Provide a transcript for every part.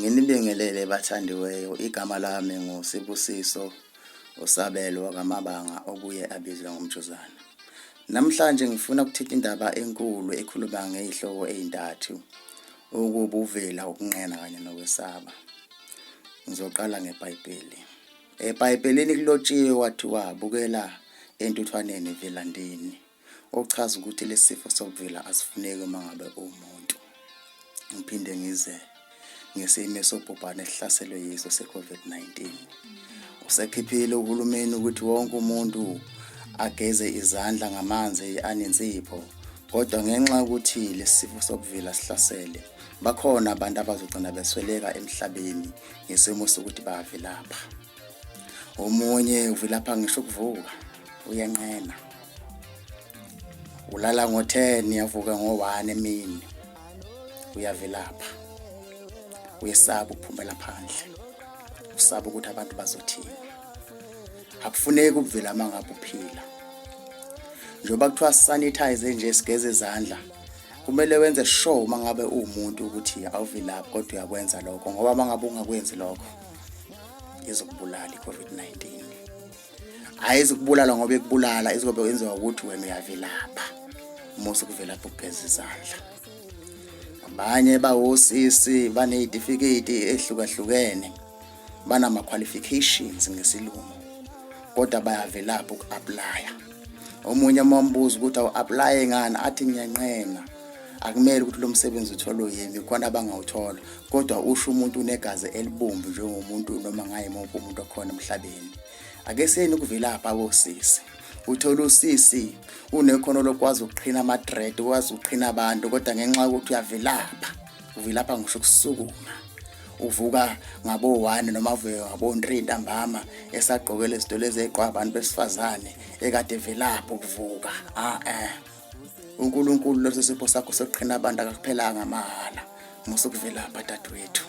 Nginibingelele bathandiweyo, igama lami nguSibusiso uSabelo wakaMabanga obuye abizwe ngoMjozana. Namhlanje ngifuna ukuthinta indaba enkulu ekhuluma ngey'hloko ey'ntathu, ukubuvila, ukunqena kanye nokwesaba. Ngizoqala ngeBhayibheli. EBhayibhelini kulotshiwe kwathiwa bukela entuthwaneni evelandini. Okuchaza ukuthi lesi sifo sokuvila asifuneki uma ngabe uwumuntu. Ngiphinde ngize ngesimo sobhubhane esihlaselwe yiso se-COVID-19. Usekhiphile uhulumeni ukuthi wonke umuntu ageze izandla ngamanzi anensipho kodwa ngenxa yokuthi lesi sifo sokuvila sihlasele bakhona abantu abazogcina besweleka emhlabeni ngesimo sokuthi bayavilapha. Omunye uvilapha ngisho ukuvuka uyenqena. Ulala ngo-10 yavuka ngo-1 emini uyavilapha uyesaba ukuphumela phandle usaba ukuthi abantu bazothini akufuneki ukuvela uma ngabe uphila njengoba kuthiwa sanitize nje sigeze izandla kumele wenze sure uma ngabe uwumuntu ukuthi awuvilaphi kodwa uyakwenza lokho ngoba uma ngabe ungakwenzi lokho izokubulala i-COVID-19 Ayizukubulala ngoba ikubulala izobe yenziwa ukuthi wena uyavilapha. Musa ukuvilapha ukugeza izandla. Abanye bawosisi baney'tifiketi ehlukahlukene banama-qualifications ngesilungu kodwa bayavilapha uku-aplaya. Omunye uma umbuza ukuthi awu-aplaye ngani athi ngiyanqena akumele ukuthi lo msebenzi utholwe yimi khona abangawuthola kodwa usho umuntu unegazi elibomvu njengomuntu noma ngayimuphi umuntu okhona emhlabeni. Ake siyeni ukuvilapha kosisi. Uthola usisi unekhono lokwazi ukuqhina ama-dread, ukwazi ukuqhina abantu kodwa ngenxa yokuthi uyavilapha, uvilapha ngisho ukusukuma. Uvuka ngabo-one noma avuke ngabo-three ntambama esagqoke lezi zinto lezi ey'gqokwa abantu besifazane ekade evilapha ukuvuka. Ah-eh. uNkulunkulu leso sipho sakho sokuqhina abantu akakuphelanga mahhala. Musa ukuvilapha dadewethu.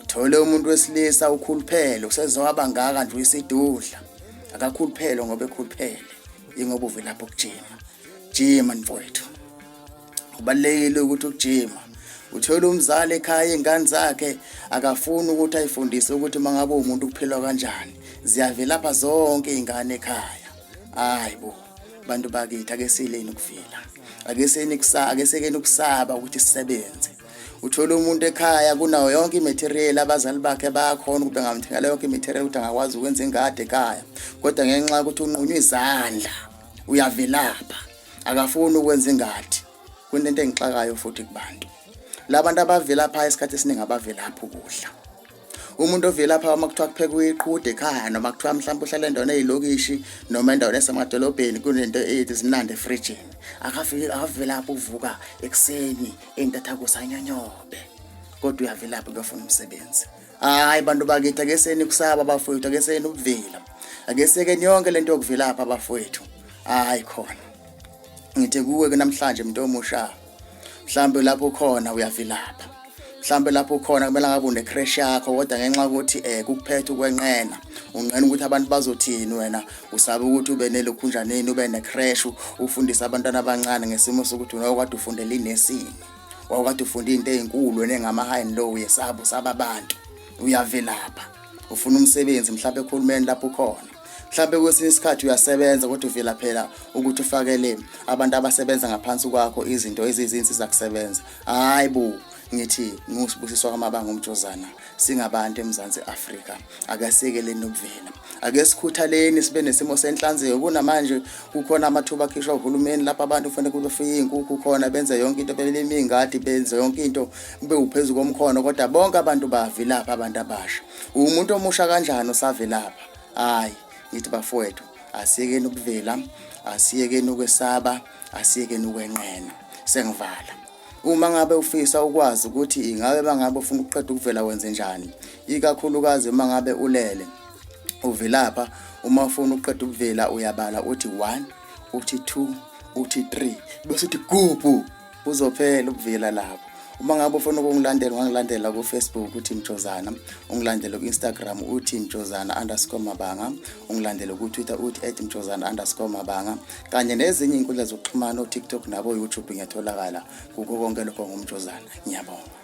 Uthole umuntu wesilisa ukhuluphele useze waba ngaka nje uyisidudla. Akakhuluphele ngoba ekhuluphele. Ingoba uvilapha ukujima. Jima mfowethu. Kubalulekile ukuthi ukujima. Uthola umzali ekhaya iy'ngane zakhe akafuni ukuthi ayifundise ukuthi uma ngabe umuntu kuphilwa kanjani. Ziyavilapha zonke iy'ngane ekhaya. Hayi bo. Bantu bakithi ake sileni ukuvila. Ake seni kusa ake sekeni ukusaba ukuthi sisebenze. Uthola umuntu ekhaya kunayo yonke imaterial abazali bakhe bayakhona ukuthi bengamthengela yonke imaterial ukuthi angakwazi ukwenza ingadi ekhaya. Kodwa ngenxa yokuthi unqunywe izandla uyavilapha akafuni ukwenza ingadi. Kunento engixakayo futhi kubantu. Labantu abavilapha isikhathi esiningi abavilapha ukudla. Umuntu ovelapha uma kuthiwa kuphekwe iqhude ekhaya noma kuthiwa mhlawumbe uhlala endaweni eyilokishi noma endaweni esemadolobheni kunento ethi zimnandi efrijini akafiki akavelaphi uvuka ekuseni entathakusa anyonyobe kodwa uyavelaphi kuyofuna umsebenzi. Hayi bantu bakithi ake seni kusaba bafowethu ake seni ukuvila ake sekeni yonke lento yokuvilapha bafowethu. Hayi khona ngithi kuwe ke namhlanje mntu omusha mhlambe lapho ukhona uyavilapha mhlambe lapho ukhona kumele ngabe une-crash yakho kodwa ngenxa yokuthi um kukuphethe ukwenqena unqena ukuthi abantu bazothini wena usaba ukuthi ube nelokhunjaneni ube ne-crash ufundise abantwana abancane ngesimo sokuthi wena wakade ufundela inesini wawukade ufunda into ey'nkulu wena engama-high and low uyesaba usaba abantu uyavilapha ufuna umsebenzi mhlawumbe ekhulumeni lapho ukhona mhlawumbe kwesinye isikhathi uyasebenza kodwa uvela phela ukuthi ufakele abantu abasebenza ngaphansi kwakho izinto eziyizinsiza kusebenza. Hayi bo, ngithi nguSibusiso kaMabanga uMjozana, singabantu eMzansi Afrika ake siyekeleni ukuvela, ake sikhuthaleni sibe nesimo senhlanzeko. Kunamanje kukhona amathuba akhishwa uhulumeni lapho abantu kufanele kube befuye iy'nkukhu khona benze yonke into belime iy'ngadi benze yonke into kube uphezu komkhono, kodwa bonke abantu bavilapha abantu abasha. Uwumuntu omusha kanjani usavilapha? Hayi, ngithi bafowethu asiyekeni ukuvela, asiyekeni ukwesaba, asiyekeni ukwenqena. Sengivala. Uma ngabe ufisa ukwazi ukuthi ingabe bangabe ufuna ukuqeda ukuvela wenze njani, ikakhulukazi uma ngabe ulele uvilapha, uma ufuna ukuqeda ukuvela uyabala uthi 1, uthi 2, uthi 3 bese uthi gubhu kuzophela ukuvela lapho. Uma ngabe ufuna ukungilandela ungangilandela ku-Facebook uthi Mjozana, ungilandele ku-Instagram uthi Mjozana underscore Mabanga, ungilandele ku-Twitter uthi at Mjozana underscore Mabanga, kanye nezinye iy'nkundla zokuxhumana o-TikTok nabo-YouTube ngiyatholakala kukho konke lokho nguMjozana. Ngiyabonga.